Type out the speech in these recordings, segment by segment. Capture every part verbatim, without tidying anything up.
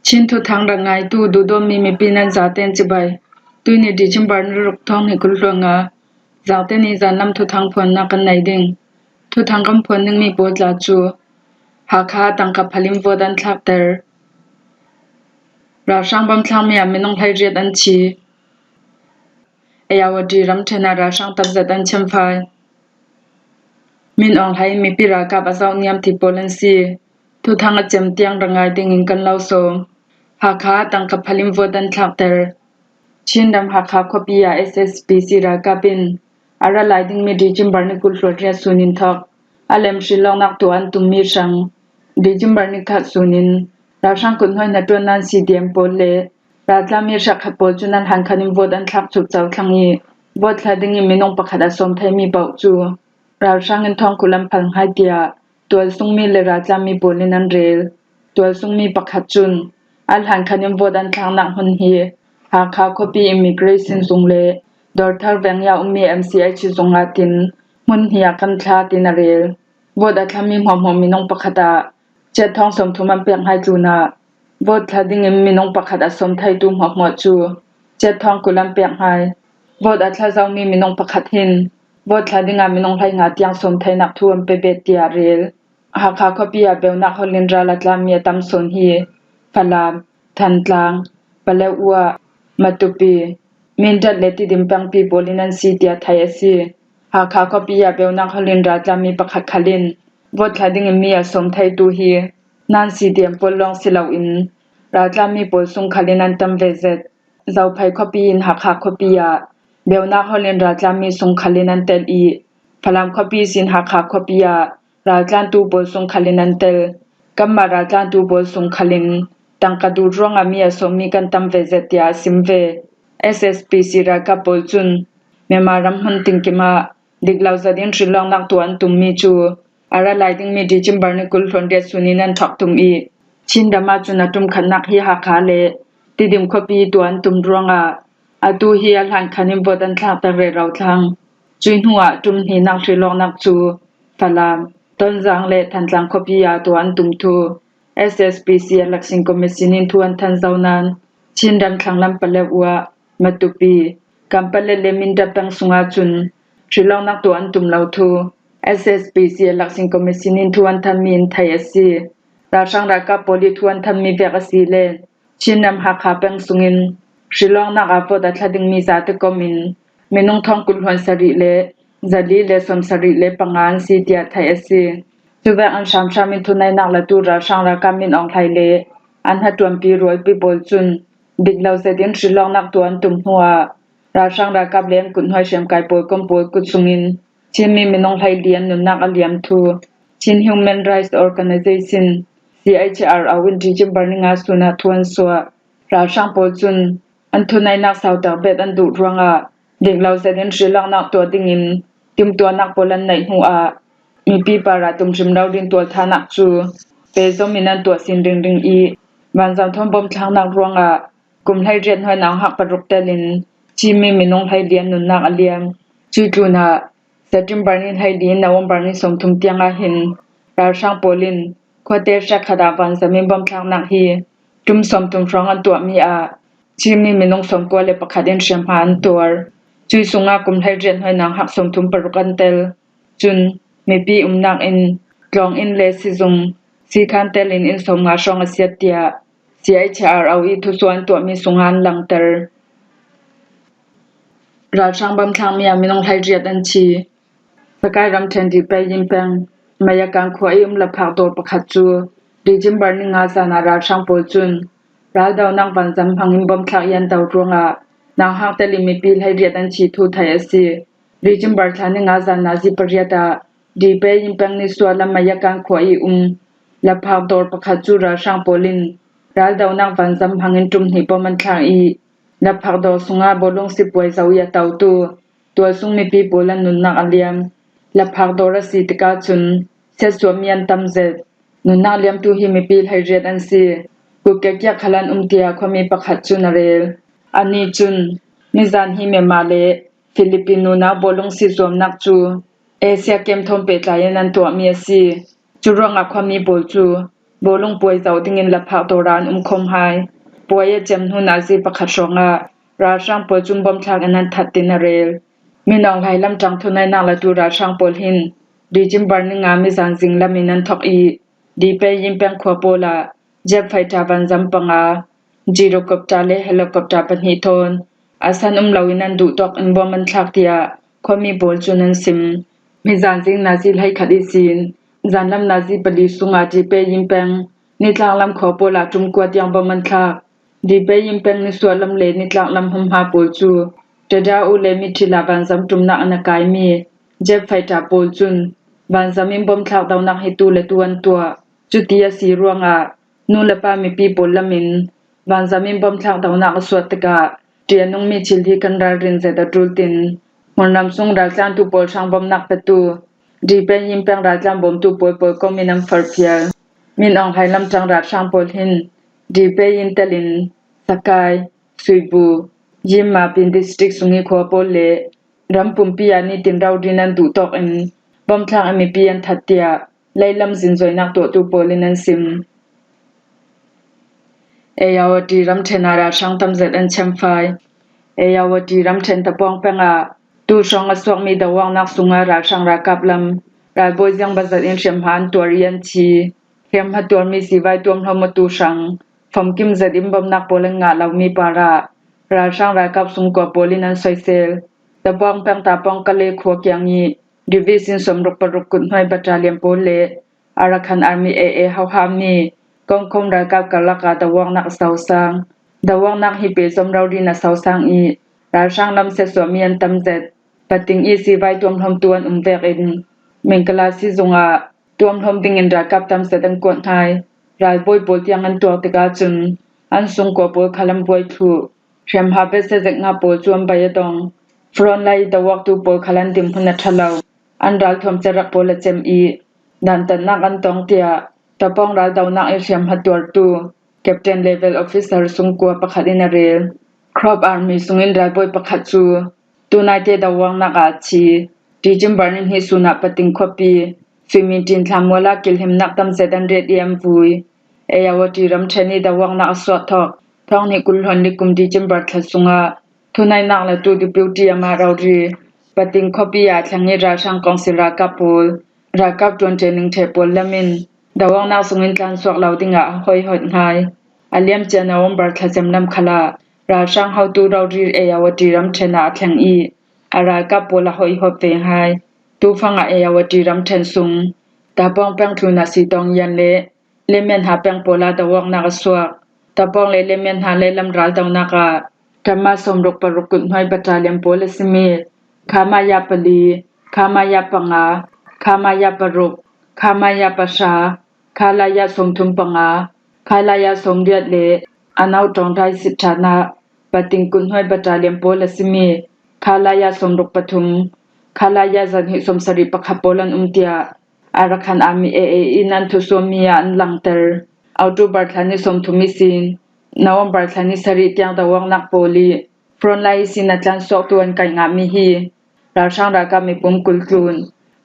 Chin thuthang rak ngaitu duhdawtmi mipi nan zaten cibai. Tuini December ni ruk thawng hnih kul hluan nga, Zaute ni zanlam thuthang phuannak kan nei ding. Thuthang kan phuan dingmi pawl tla cu Hakha tangka phalim vote an thlakter. Ralhrang bawmthlakmi ah minung hleiriat an thi. Ayawadi ramṭhen ah ralhrang takzet an chimfai. Min Aung Hlaing mipi ralkap a zoh niam ti pawl an si. Thuthang a cem tiang rak ngai dingin kan lo sawm. Hakha tangka phalim vote an thlakter. Chin ram Hakha khuapi ah S S P C ralkap in a ra lai dingmi December ni kul hluan riat sunin thawk a lem hrilawknak tuah an tummi hrang December ni khat sunin ralhrang kuthnuai hnaṭuan nan C D M pawl le raltlami hriakkhat pawl cun an hlan khan in vote an thlak chukcho thlang i vote thla dingin minung pakhat a sawm theimi paoh cu ralhrang in thawngkul an phal hngai tiah tualsungmi le raltlami pawl in an rel. Tualsungmi pakhat cun a hlan khan in vote an thlaknak hmun hi Hakha khuapi immigration zung le Dawrthar veng i a ummi M C H zung ah tin hmun hi ah kan thla tin a rel. Vote a thlami hmuahhmuah minung pakhat ah ciat thawng sawmthum an pek hngai tlunah vote thla dingin minung pakhat a sawm theitu hmuahhmuah cu ciat thawng kul an pek hngai. Vote a thla zomi minung pakhat hin vote thla dingah minung hleinga tiang sawm theinak thu an pe bet tiah rel. Hakha khuapi ah beunak holin ral a tlami a tam sawn hi Falam, Thantlang, Paletwa, Matupi, Mindat le Tidim pengpi pawl in an si tiah theih a si. Hakha khuapi ah beunak holin ral tlami pakhat khal in vote thla dingin mi a sawm theitu hi nan C D M pawl lawng si loin ral tlami pawl sung khal in an tam ve zet. Zophei khuapi in Hakha khuapi ah beunak holin ral tlami sung khal in an tel i Falam khuapi sin Hakha khuapi ah raltlantu pawl sung khal in an tel. Kanmah raltlantu pawl sung khal in tangka duh ruangah mi a sawmmi kan tam ve zet tiah a sim ve. S S P C ralkap pawl cun Myanmar ram hmun tingkim ah dik lo zet in hrilawknak tuah an tummi cu a ra lai dingmi December ni kul hluan riat sunin an thawk tum i Chin ram ah cun a ṭum khatnak hi Hakha le Tidim khuapi tuah an tum ruangah atu hi a hlan khan in vote an thlakter rero thlang. Cui hnuah ṭum hnihnak hrilawknak cu Falam, Tonzang le Thantlang khuapi ah tuah an tum thu S S P C Election Commission in thu an than zo nain Chin ram thlanglam Paletwa, Matupi, Kanpalet le Mindat peng sungah cun hrilawknak tuah an tum lo thu S S P C Election Commission in thu an thanmi in theih a si. Ralhrang ralkap pawl i thu an thanmi vek a si le Chin ram Hakha peng sungin hrilawknak ah vote a thla dingmi zate kom in minung thawng kul hluan sarih le zali le sawm sarih le panga an si tiah theih a si. Cuvek an hramhram in thuneihnak latu ralhrang ralkap Min Aung Hlaing le an hnaṭuanpi rualpi pawl cun dik lo zet in hrilawknak tuah an tum hnuah ralhrang ralkap le an kuthnuai hriamkai pawl kom pawl kut sungin Chinmi minung hleili an nunnak a liam thu Chin Human Rights Organization, C H R O in December ni nga sun ah thu an suah. Ralhrang pawl cun an thuneihnak sauter bet an duh ruangah dik lo zet in hrilawknak tuah dingin timtuahnak pawl an neih hnu ah mipi parah tum hrim lo ding tualthanak cu pehzom in an tuah sin ringring i vanzam thawn bawmthlaknak ruangah kum hleiriat hnuai nauhak paruk tel in Chinmi minung hleili an nunnak a liam. Cui tlunah September ni hleili in November ni sawmthum tiang ah hin ralhrang pawl in khuate hriakkhat ah vanzam in bawmthlaknak hi ṭum sawmthum hrawng an tuahmi ah Chinmi minung sawmkua le pakhat in hriamhma an tuar. Cui sungah kum hleiriat hnuai nauhak sawmthum paruk an tel. Cun mipi umnak inn, tlawng inn le sizung, sikhan tel in inn sawmnga hrawng a siat tiah C H R O i thusuah an tuahmi sungah an langter. Ralhrang bawmthlakmi ah minung hleiriat an thi. Sakai ramṭhen Dipei Yin peng Mayakan khua i um laphak dawr pakhat cu December ni nga zan ah ralhrang pawl cun raldonak vanzam hmangin bawmthlak i an do ruangah nauhak tel in mipi hleiriat an thi thu theih a si. December thla ni nga zan nazi pariat ah Dipei Yin peng nisuah lam Mayakan khua i um laphak dawr pakhat cu ralhrang pawl in raldonak vanzam hmangin ṭum hnih bawm an thlak i laphak dawr sungah bawlung sipuai zo i a totu tualsung mipi pawl an nunnak a liam. Laphak dawr a si tikah cun siatsuahmi an tam zet. Nunnak liamtu hi mipi hleiriat an si. Kutkekiak khal an um tiah khuami pakhat cun a rel. Anih cun nizan hi Myanmar le Philippine nunau bawlung si zuamnak cu Asia kem thawn pehtlai in an tuahmi a si. Cu ruangah khuami pawl cu Bawlung puai zoh dingin laphak dawra an um khawm hai. Puai a cem hnu nazi pakhat hrawngah ralhrang pawl cun bawmthlak in an thattin a rel. Min Aung Hlaing lam ṭang thunainak latu ralhrang pawl hin December ni nga mizan zing lam in an thawk i, Dipei Yin peng khua pawl ah jet fighter vanzam panga, gyrocopter le helicopter pahnih thawn a san um lo in an duh tawk in bawm an thlak, tiah khuami pawl cun an sim. Mizan zing nazi hleikhat ihsin zanlam nazi pali sungah Dipei Yin peng nitlak lam khua pawl ah ṭum kua tiang bawm an thlak. Dipei Yin peng nisuah lam le nitlak lam humha pawl cu Tada U le Mithila vanzam ṭumnak in a kaimi jet fighter pawl cun vanzam in bawmthlak dohnak hi tu le tu an tuah. Cuti a si ruangah nu le pa mipi pawl lam in vanzam in bawmthlak dohnak a suah tikah ṭianungmi thil hi kan ralrin zet a ṭul tin hmunram sung raltlantu pawl hrang bawmnak petu Dipei Yin peng raltlan bawmtu pawl pawl kong in an forhfial. Min Aung Hlaing lam ṭang ralhrang pawl hin Dipei Yin telin Sakai, Suibu, Yinmabin district sung i khua pawl le ram pumpi ah nitin rori nan duh tawk in bawmthlak in mipi an that, tiah leilam zinzoinak tuahtu pawl in an sim. Ayawati ramṭhen ah ralhrang tamzet an chemfai. Ayawati ramṭhen Tapawng peng ah tu hrawng a suakmi doawknak sungah ralhrang ralkap lam ralbawi ziang bazat in hriamhma an tuar i an thi. Hriamhma tuarmi sivai tuamhlawm awtu hrang famkim zet in bawmnak pawl an ngah lomi parah ralhrang ralkap sungkua pawl in an soisel. Tapawng peng Tapawng Kale khua kiang i Division sawmruk paruk kuthnuai battalion pawl le Arakan Army A A hohami komkhawm ralkap karlak ah doawknak a sosang. Doawknak hi pehzom rori in a sosang i ralhrang lam siatsuahmi an tamzet. Pating i sivai tuamhlawmtu an um vekin Mingkala sizung ah tuamhlawm dingin ralkap tamzet an kuat hngai. Ralbawi pawl tiang an tuak tikah cun an sungkua pawl khal an buai thluh. Hriamhma pese zeknak pawl cu an bai a dong. Frontline i doawktu pawl khal an dinhmun a ṭha lo. An ralthuam cerak pawl a cem i dantatnak an tong, tiah Tapawng raldohnak i hriamhma tuartu Captain level officer sungkua pakhat in a rel. Crop Army sungin ralbawi pakhat cu tunaite doawknak ah a thi. December ni hnih sun ah Pating khuapi Suimitin thla mual ah kilhimnak tamzet an ret i an vui. Ayawati ramṭhen i doawknak a suak thawk thawng hnih kul hluan li kum December thla sungah thunainak latu Deputy Ama Rori Pating khuapi ah a thleng i ralhrang kawngsil ralkap pawl, ralkap ṭuan training ṭheh pawl lam in doawknak sungin tlansuak lo dingah a hoihawt hngai. A liamcia November thla cem lam khalah ralhrang hotu rori Ayawati ramṭhen ah a thleng i a ralkap pawl a hoihawt ve hngai. Tufang ah Ayawati ramṭhen sung Tapawng peng tlun ah Sitawng Yan le Lemenha peng pawl ah doawknak a suak. Tapawng le Lemenha leilam raldohnak ah Kama sawmruk paruk kuthnuai battalion pawl a simi Khamaya pali, Khamaya panga, Khamaya paruk, Khamaya pahra, Khalaya sawmthum panga, Khalaya sawmriat le a nau ṭawngṭai sit ṭhan ah Pating kuthnuai battalion pawl a simi Khalaya sawmruk pathum, Khalaya zahnih sawmsarih pakhat pawl an um, tiah Arakan Army A A in an thusuahmi ah an langhter. October thla ni sawmthum ihsin November thla ni sarih tiang doawknak pawl i frontline ihsin a tlansuaktu an kaih ngahmi hi ralhrang ralkap mipum kul tlun,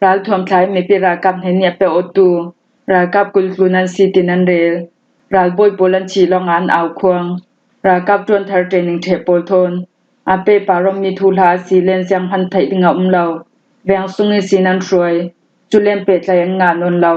ralthuam thlai mipi ralkap hnen i a pe awtu ralkap kul tlun an si tin an rel. Ralbawi pawl an thih lawngah an au khuang. Ralkap ṭuan thar training ṭheh pawl thawn a pehpar awmi thuhla a si len ziang hman theih ding a um lo. Veng sung ihsin an hruai. Cu len pehtlaih an ngah nawn lo.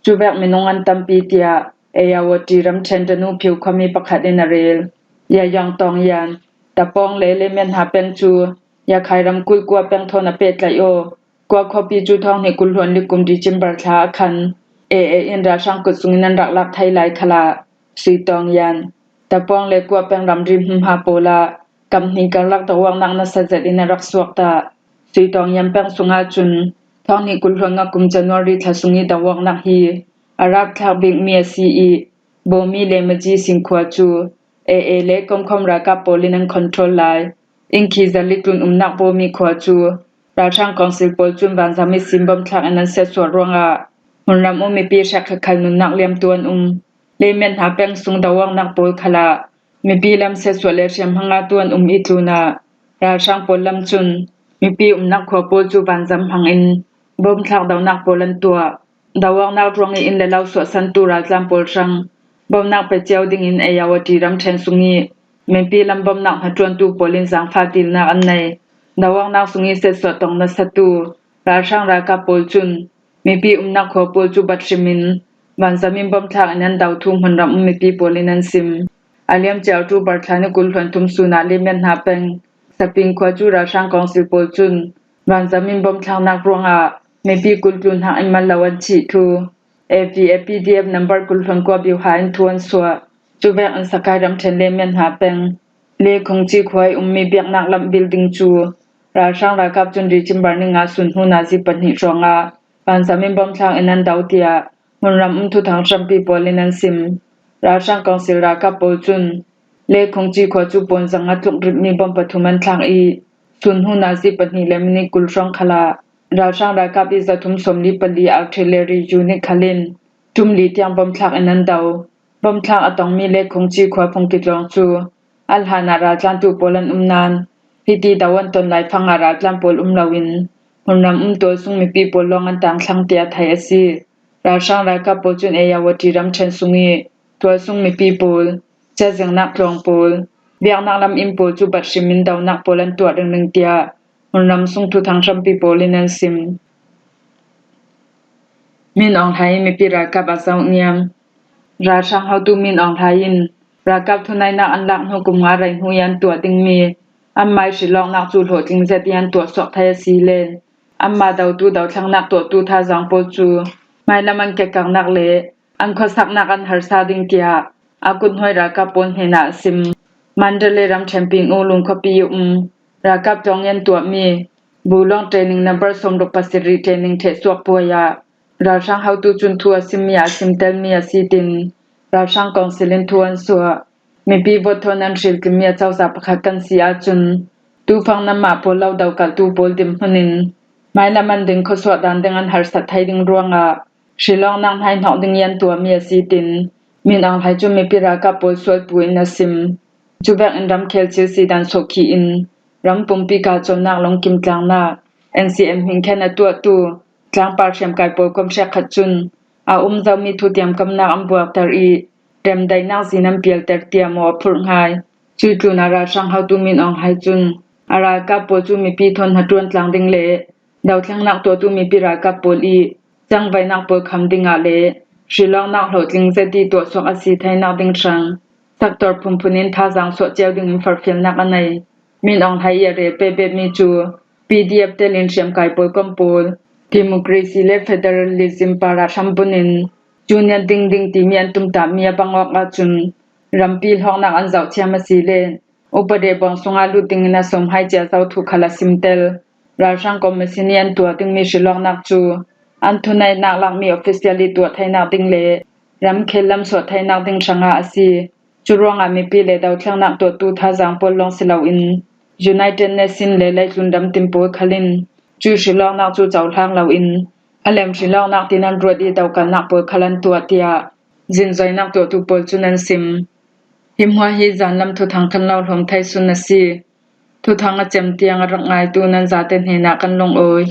Cuvek minung an tampi, tiah Ayawati ramṭhen Tanu Phiu khuami pakhat in a rel. Yayang Tawng Yan, Tapawng le Lemenha peng cu Yakhai ramkulh Kua peng thawn a pehtlaih aw. Kua khuapi cu thawng hnih kul hluan li kum December thla a khan A A in ralhrang kut sungin an rak lak thei lai khalah Sui Tawng Yan, Tapawng le Kua peng ramri hmunhma pawl ah kamhning karlak doawknak nasa zet in a rak suak ta. Sui Tawng Yan peng sungah cun thawng hnih kul hluan nga kum January thla sung i doawknak hi a rak thlak bikmi a si i Bawmi le Maji Sing khua cu A A le komkhawm ralkap pawl in an control lai. Innkhi zali tlun umnak Bawmi khua cu ralhrang kawngsil pawl cun vanzam ihsin bawmthlak in an siatsuah ruangah hmunram um mipi hrekkhat khal nunnak liamtu an um. Lemenha peng sung doawknak pawl khalah mipi lam siatsuah le hriamhma ngahtu an um i tlunah ralhrang pawl lam cun mipi umnak khua pawl cu vanzam hmangin bawmthlak dohnak pawl an tuah. Dauawknak ruangih inn le lo suahsantu raltlan pawl hrang bawmhnak pe cio dingin A O T ramṭhen sung i mipi lam bawmhnak hnaṭuantu pawl in zaangfah dilnak an nei. Dauawknak sung i setsuah tong nasatu ralhrang ralkap pawl cun mipi umnak khua pawl cu bat hrimin vanzam in bawmthlak in an do thu hmunram um mipi pawl in an sim. A liamcia October thla ni kul hluan thum sun ah Lemyan hna peng Saping khua cu ralhrang kawngsil pawl cun vanzam in bawmthlaknak ruangah mipi kul tlun hnak in mal lo an chih thu A V A P D F number kul hluan kua bioha in thu an suah. Cuvek in Sakai ramṭhen Lemyan hna peng Le Khungci khua i ummi biaknak lam building cu ralhrang ralkap cun December ni nga sun hnu nazi pahnih hrawngah vanzam in bawmthlak in an do, tiah hmunram um thuthang hrampi pawl in an sim. Ralhrang kawngsil ralkap pawl cun Le Khungci khua cu pawnzang a tluk ripmi bawm pathum an thlak i sun hnu nazi pahnih le minit kul hrawng khalah ralhrang ralkap i zathum sawmli pali artillery unit khal in ṭumli tiang bawmthlak in an do. Bawmthlak a tongmi Le Khungci khua phungki tlawng cu a hlan ah raltlantu pawl an um nain hiti do an ton laifang ah raltlan pawl um loin hmunram um tualsung mipi pawl lawng an tangthlang tiah theih a si. Ralhrang ralkap pawl cun A O T ramṭhen sung i tualsung mipi pawl, ciazengnak tlawng pawl, biaknak lam inn pawl cu bat hrimin donak pawl an tuah ringring tiah hmunram sung thuthang hrampi pawl in an sim. Min Aung Hlaing mipi ralkap a zohniam. Ralhrang hotu Min Aung Hlaing in ralkap thuneihnak an lak hnu kum nga rei hnu i an tuah dingmi an mai hrilawknak cu hlawhtling zet i an tuah suak thai a si le anmah dotu dothlengnak tuahtu thazaang pawl cu hmailam an kekkaknak le an khuasaknak an harsa ding tiah a kuthnuai ralkap pawl hnenah a sim. Mandalay ramṭhen Ping U Lung khuapi i um ralkap tlawng i an tuahmi Bulawng training number sawmruk pasarih training ṭhehsuak puai ah ralhrang hotu cun thu a simmi ah a simtelmi a si tin ralhrang kawngsil in thu an suah. Mipi vote thawn an hriltlinmi a cozah pakhat kan si ahcun tufang nanmah pawl lo dokalhtu pawl dinhmun in hmailam an ding khuasuah dan ding an harsat thai ding ruangah hrilawknak hnaihnawk ding i an tuahmi a si tin Min Aung Hlaing cu mipi ralkap pawl sualtu in a sim. Cuvek in ramkhel thil sidan sawhkhih in ram pumpi kahcawlnak lungkim tlangnak N C M hmingkhen a tuahtu tlangpar hriamkai pawl kom hrekkhat cun a um zomi thutiamkamnak an buakter i remdaihnak zin an pialter tiah maw a phurh hngai. Cuih tlunah ralhrang hotu Min Aung Hlaing cun a ralkap pawl cu mipi thawn hnaṭuan tlang ding le dothlengnak tuahtu mipi ralkap pawl i cangvaihnak pawl kham dingah le hrilawknak hlawhtling zet i tuahsuak a si theinak ding hrang saktor phunphun in thazaang suah cio dingin farfialnak a nei. Min Aung Hlaing i a rel pehpehmi cu P D F tel in hriamkai pawl kom pawl, democracy le federalism parah hrambun in cun an ding ding timi an tumtahmi a bang awk ahcun rampi hlawknak an zoh thiam a si le upadeh bawng sungah lut dingin a sawm hai cia zoh thu khal a simtel. Ralhrang commission i an tuah dingmi hrilawknak cu an thuneihnak lakmi official i tuah theinak ding le ramkhel lam suah theinak ding hrangah a si. Cu ruangah mipi le dothlengnak tuahtu thazaang pawl lawng si loin United Nation le leitlun ram tin pawl khal in cuih hrilawknak cu cohlang loin a lem hrilawknak tin an ruat i dokalnak pawl khal an tuah tiah zinzoinak tuahtu pawl cun an sim. Hi hmuah hi zanlam thuthang kan lo hlawm thei sun a si. Thuthang a cem tiang a rak ngaitu nan zate hnenah kan lungawi.